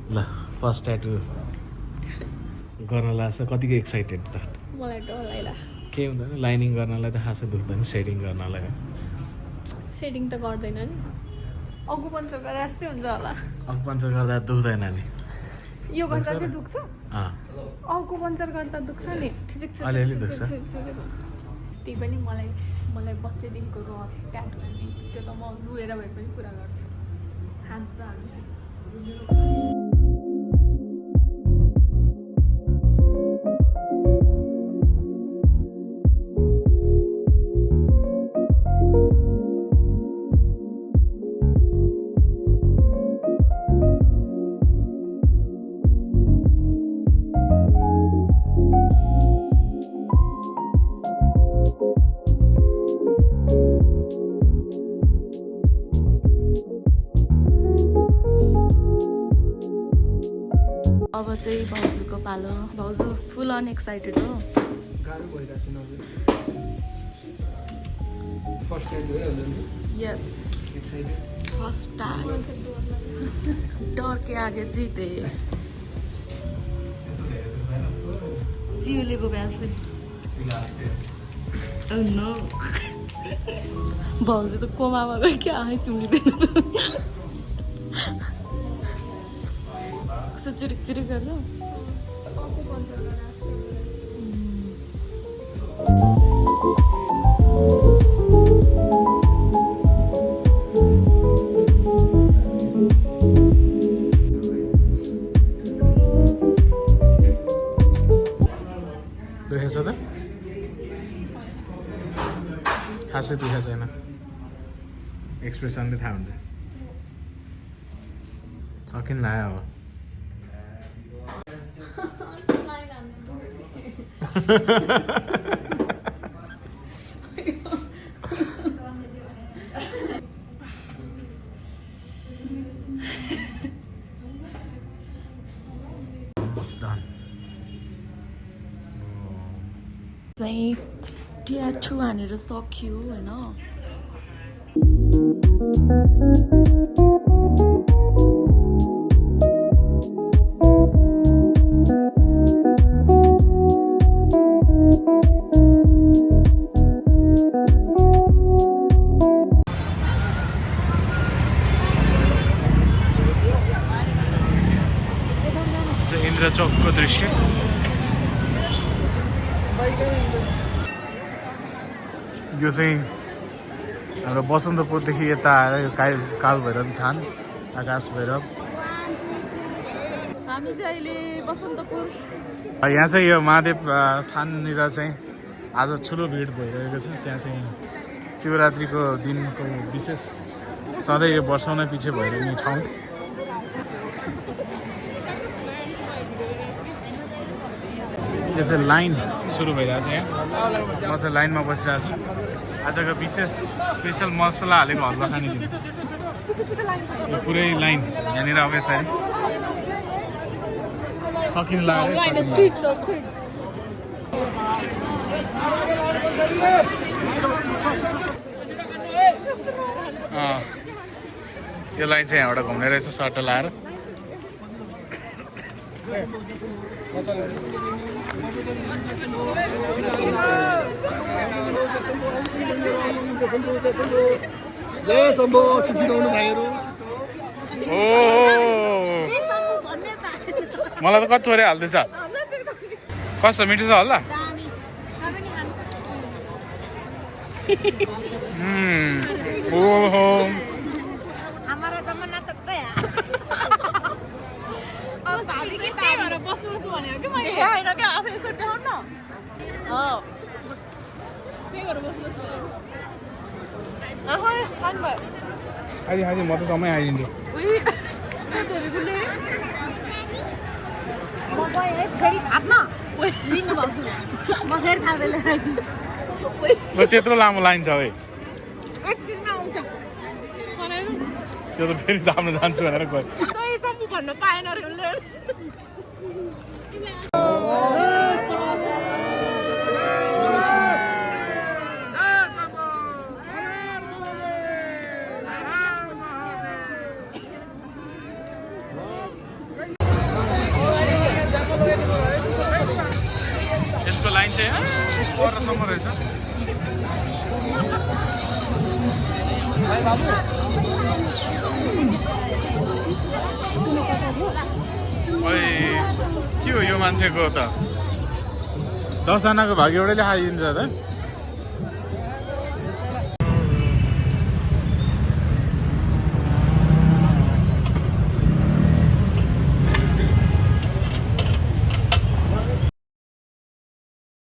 ल first tattoo गर्न लाग्छ कतिको एक्साइटेड त मलाई डर लाग्ला के हुँदैन लाइनिङ गर्नलाई त खासै दुख्दैन सेडिङ गर्नलाई सेडिङ त गर्दैन नि अकुपन्चर गरे जस्तै हुन्छ होला अकुपन्चर गर्दा दुख्दैन नि यो गर्दा चाहिँ दुख्छ अँ अकुपन्चर गर्दा दुख्छ नि अलिअलि दुख्छ त्यही पनि मलाई बच्चैदेखिको रहर ट्याटु गर्ने त्यो त म रुएर भए पनि पुरा गर्छु हान्छ अब चाहिँ भाउजूको पालो भाउजू फुल अन एक्साइटेड हो यस फर्स्ट टाइम डर के आगे जीते सिउलेको बिहा नो भाउजू त कोमामा गयो क्या आँखै चुम्लिँदैन चिरिक चिरिक गर्छ दुखेछ त खासै दुखेको छैन एक्सप्रेसनले थाहा हुन्छ सकिन लाग्यो अब चाहिँ ट्याटु हानेर सक्यो होइन इन्द्रचोकको दृश्य यो चाहिँ हाम्रो बसन्तपुरदेखि यता आएर यो काल भैरवी थान आकाश भैरव हामी चाहिँ अहिले बसन्तपुर यहाँ चाहिँ यो महादेव थाननिर चाहिँ आज ठुलो भिड भइरहेको छ त्यहाँ चाहिँ शिवरात्रिको दिनको विशेष सधैँ यो वर्षौँ पछि भइरहने ठाउँ यो चाहिँ लाइन सुरु भइरहेको छ यहाँ म चाहिँ लाइनमा बसिरहेको छु आजको विशेष स्पेसल मसला हालेको हलुवा खाने दिन यो पुरै लाइन यहाँनिर अब यसरी सकिन लाग्यो यो लाइन चाहिँ यहाँबाट घुम्ने रहेछ सट्ट लाएर मलाई त कति थोरै हाल्दैछ कस्तो मिठो छ होला ओहो आइदिनु म त समय आइदिन्छु त्यत्रो लामो लाइन छ है त्यो त फेरि थाप्न जान्छु भनेर गयो भन्न पाएन परसम्म रहेछ। ओइ के हो यो मान्छेको त 10 जनाको भाग एउटैले खाइदिन्छ त